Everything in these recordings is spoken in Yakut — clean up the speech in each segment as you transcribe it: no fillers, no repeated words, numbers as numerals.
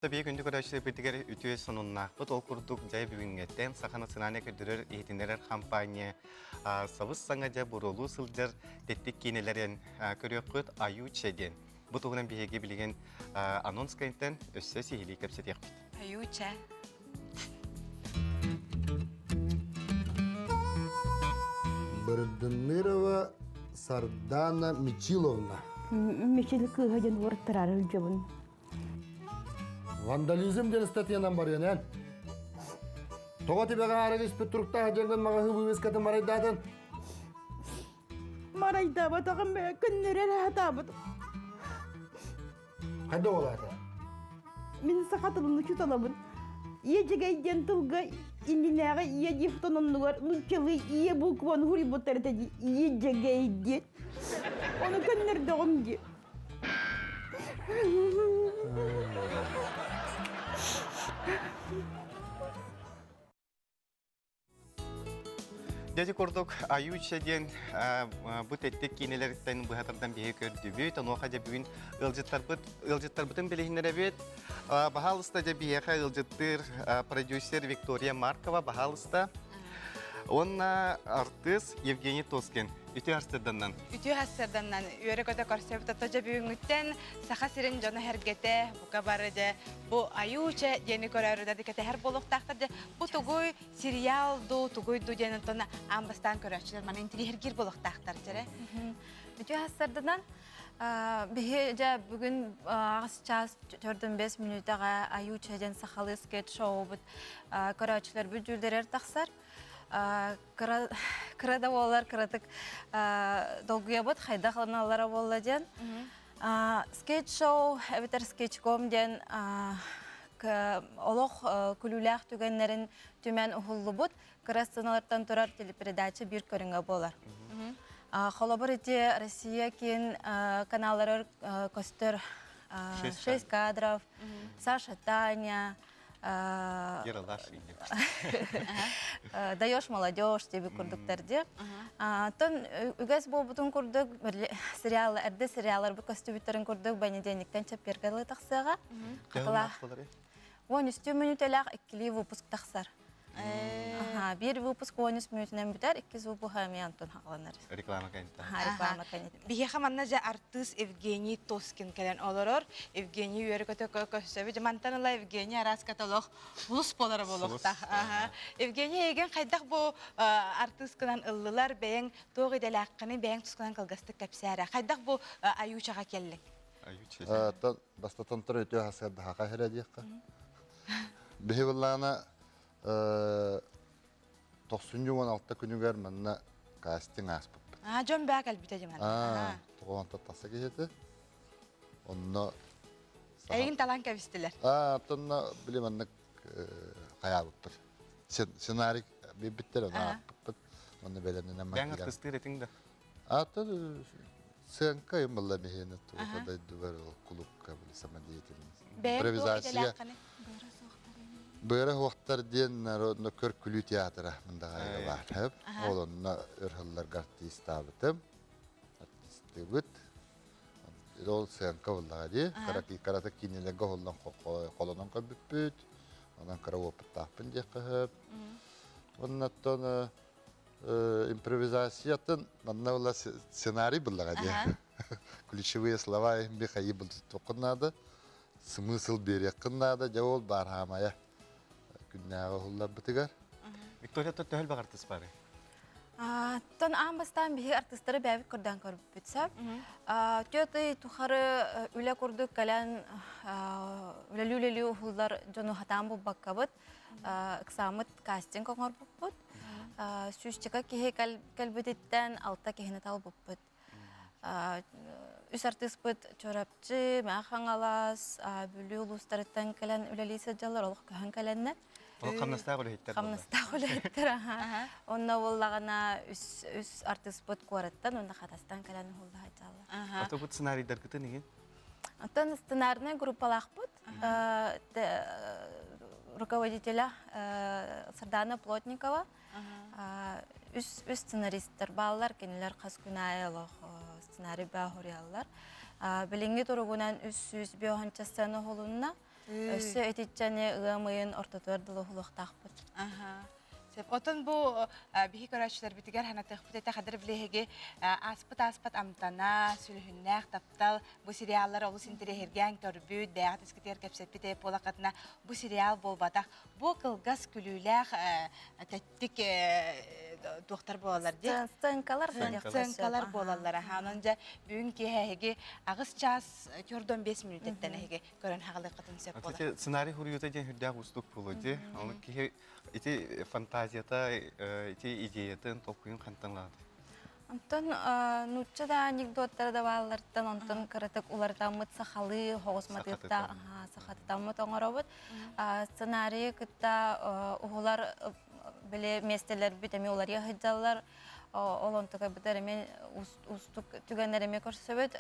Биһиги күндү көрөөччүлэрбитигэр үтүө сонуннаахпыт. Ол курдук дьэ бүгүҥҥэттэн Саха национальнай көрдөрөр иһитиннэрэр хампаанньа сабыс-саҥа дьэ буруолуу сылдьар тэттик киинэлэрин көрүөххүт Аю-Чэ диэн. Бу туһунан биһиги билигин анонс кэнниттэн өссө сиһилии кэпсэтиэхпит. Аю-Чэ. Бырдыннырова Сардана Мичиловна. Мичил кыыһа диэн уораттараары сылдьабын. Вандализм диэн статьянан барыан эн. Тоҕо тибэҕэ арыгы испит туруктаах дьоҥҥун маҕаһыы вывескатын марайдаатын? Марайдаабатаҕым ээ, көннөрөр сатаабытым. Хайда буолаата? Мин саха тылын учууталабын. Ийэ дьэгэй диэн тылга иннинээҕи ийэ дифтон оннугар нууччалыы ийэ букваны суруйбуттар этэ дии. Ийэ дьэгэй диэн. Ону көннөрдөҕүм дии. Дьэ курдук Аю-Чэ диэн бу тэттик киинэлэриттэн быһа тардан биһи көрдүбүт. Онуоха дьэ бүгүн ыалдьыттарбыт ыалдьыттарбытын билиһиннэрэбит. Баһаалыста дьэ биһиэхэ ыалдьыттыыр продюсер Виктория Маркова баһаалыста. Уонна артыыс Евгений Тоскин. Үтүө астырданнан. Үтүө астырданнан үөрэ-көтө көрсөбүт ото дьэ бүгүҥҥүттэн Саха сирин дьоно-сэргэтэ бука бары дьэ бу Аю-Чэ диэни көрөөрү да кэтэһэр буолуохтаахтар дьэ бу тугуй сериал дуу тугуй дуу диэн онтон аан бастаан көрөөччүлэр маны интириэһиргиир буолуохтаахтар дьэрэ. Үтүө астырданан биһи дьэ бүгүн аҕыс чаас төрдүн бэс мүнүүтэҕэ Аю-Чэ диэн сахалыы скетч-шоубут көрөөччүлэрбит дьүүллэрэр тахсар. Кыра кыра да буоллар кыратык долгуйабыт хайдах ылыналлара буолла диэн. Скетч-шоу эбэтэр скетчком диэн олох күлүүлээх түгэннэрин түмэн уһуллубут кыра сценалартан турар телепередача биир көрүҥэ буолар. Холобур ити Россия киин каналларыгар көстөр «Шесть кадров», «Саша Таня», Даешь молодежь диэби курдуктар дии. Оттон үгэс буолбутун курдук сериал эрдэ сериалларбыт көстүбүттэрин курдук понедельниктан чэппиэргэ дылы тахсыаҕа. Хатылаах. 13 мүнүүтэлээх иккилии выпуск тахсар. Биир выпуск 13 мүнүүтүнэн бүтэр, иккис выпуска эмиэ онтон хааланар. Реклама кэнниттэн. Реклама кэнниттэн. Биһиэхэ манна дьэ артыыс Евгений Тоскин кэлэн олорор. Евгений үөрэ-көтө көрсөбүт. Мантан ыла Евгений араас каталог улус буолара буолуохтаах. Евгений эйигин хайдах бу артыыскынан ыллылар, бэйэҥ туох идэлээххиний, бэйэҥ тускунан кылгастык кэпсээрэ. Хайдах бу Аю-Чаҕа кэллиҥ? Аю-Ча. Бастатан туран үтүө хасыарда хака иһэрэ диэххэ. Биһи былаана тохсунньу 16 күнүгэр манна кастинг ааспыппыт. А, дьон баа кэлбитэ дьэ манна. Тоҕонто тахса киһити. Онно Эйигин талан кэбистилэр. А, онно били маннык хайаабыппыт. Сценарий биэрбиттэр, ону аахпыппыт. Онно бэлэмнэнэн Бэҥ артыстыыр этиҥ да? Ата сыаҥка ымылла миһиэнэ туга дойдубар ол кулукка били самодеятельность. Импровизация. Быара суохтар диэн народно көр күлүү театра мындаҕайга баар. Ол онно өр сылларга артистаабытым. Артистыыбыт. Ол сыаҥка буоллаҕа дии. Карата киинэлэргэ холлон холонон көрбүппүт. Онон кыра уопуттаахпын диэххэ сөп. Оннуттан импровизациятын манна була сценарий буллаҕа дии. Ключевые слова Михаил бултуттуоххун наада. Смысл биэриэххин наада. Дьэ ол баар хаамайа күннээҕи уһулларбытыгар. Виктория төһөл баҕар артыыс баарый? Тон аан бастаан биһи артыыстары бэйэбит көрдөөн көрбүппүт сөп. Түөрт ый тухары үлэ курдук кэлэн үлэлии-үлэлии уһуллар дьону хатаан булбаккабыт. Ыксааммыт кастинг оҥорбуппут. Сүүсчэкэ киһи кэлбититтэн алта киһини талбыппыт. Үс артыыспыт Чурапчы, Мэҥэ Хаҥалас, Бүлүү улуустарыттан кэлэн үлэлии сылдьаллар, олох көһөн кэлэннэр. Ол хамнастаах үлэһиттэр Хамнастаах үлэһиттэр, аха. Онно буоллаҕына үс, үс артыыспыт куораттан уонна Хатастан кэлэн уһулла сылдьаллар. Ото бу сценарийдаргытын иһин? Оттон сценарнай группалаахпыт. Руководителя Сардана Плотникова. Үс, үс сценаристтар бааллар, кинилэр хас күн аайы олох сценарий баа хоруйаллар. Билиҥҥи туругунан 305 сцена уһулунна. Өссө итиччэни ыам ыйын ортотугар дылы уһулуохтаахпыт. Аха. Сөп. Отон бу биһи көрөөччүлэрбитигэр ханатыахпыт этэ хадыр билиһиги ааспыт-ааспат амтана, сүлүһүннээх таптал бу сериаллар олус интэриэһиргээн көрбүт, бэйэҕит искитигэр кэпсэппит буолаххытына бу сериал буолбатах. Бу кылгас күлүүлээх тэттик туохтар буолаллар дии. Сценкалар Сценкалар буолаллар. Онон дьэ бүгүн киэһэ эһиги аҕыс чаас 45 мүнүүтэттэн эһиги көрөн хаҕалыаххытын сөп буолар. Сценарий хуруйуута диэн үрдээх уустук буолуо дии. Оны киһи ити фантазията, ити идеятын, толкуйун хантан ылаат? Онтон нуучча да анекдоттара да бааллартан онтон кыратык уларытаммыт сахалыы хоҕус матыыптаах сахатытаммыт оҥоробут. Сценарийы кытта уһулар били миэстэлэрбит эмиэ уларыйа сылдьаллар. Ол онтукайбытар эмиэ уустук түгэннэр эмиэ көрсөбүт.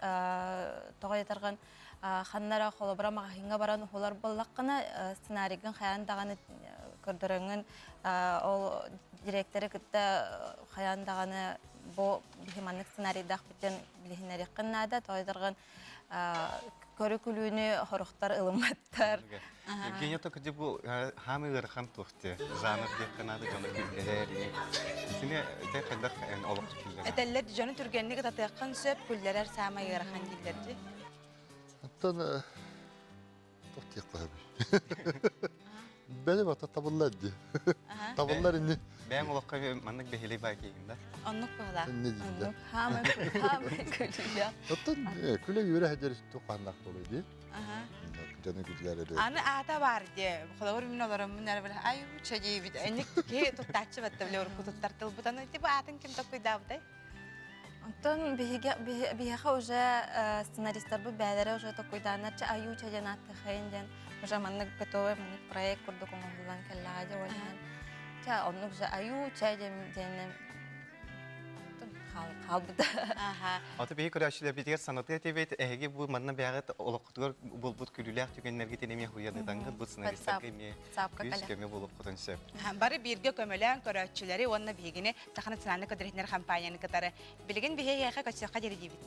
Тоҕо диэтэргин ханна эрэ холобура маҕаһыыҥҥа баран уһулар буоллаххына сценарийгын хайаан даҕаны көрдөрөҥҥүн ол директоры кытта хайаан даҕаны бу биһи маннык сценарийдаахпыт диэн билиһиннэриэххин наада тоойдоргун көрү-күлүүнү хорохтор ылымматтар. Евгения только бу хаамы ыарахан туохте жанр диэххэ наада дьону күллэрэр итини ити хайдах олох киллэрэр Этэллэр дьону түргэнник ытатыаххын сөп, күллэрэр саамай ыарахан дииллэр дии. Оттон туох диэххэ сөбүй? Бэйэ бата табыллар дии. Табыллар ини. Бэйэм олоххо маннык бэһилэй баа киһигин да? Оннук быһылаах. Инни дииллэр. Оннук хаамай хаамай күлүүлээх. Оттон күлэ үөрэ сылдьар туох хааннаах буолуой дии. Дьону күллэр эрэ. Аны аата баар дии. Холобур мин олороммун эрэ билэ ай чэ диэбит. Энник киһи туттааччы батта билэ урукку туттар тылбыт. Аны ити бу аатын ким токкуйдаабытай? Онтон биһиэхэ уже сценаристарбыт бээлэрэ уже токкуйдааннар чэ аюуча диэн ааттыахайын диэн уже маннык готовый маннык проект курдук оҥоһуллан кэллэҕэ дии ол иһин чэ оннук же аюуча диэн хаалбыта. Аты биһи көрөөччүлэрбитигэр санатыы этибит, эһиги бу манна бэйэҕит олоххутугар булбут күлүүлээх түгэннэргитин эмиэ хуйанытаҥҥыт бу сценаристарга эмиэ күүс көмө буолуоххутун сөп. Бары бииргэ көмөлөөн көрөөччүлэри уонна биһигини Саха национальнай көдөрүтүнэр хампаанньаны кытары билигин биһиэхэ көччөххө диэри диибит.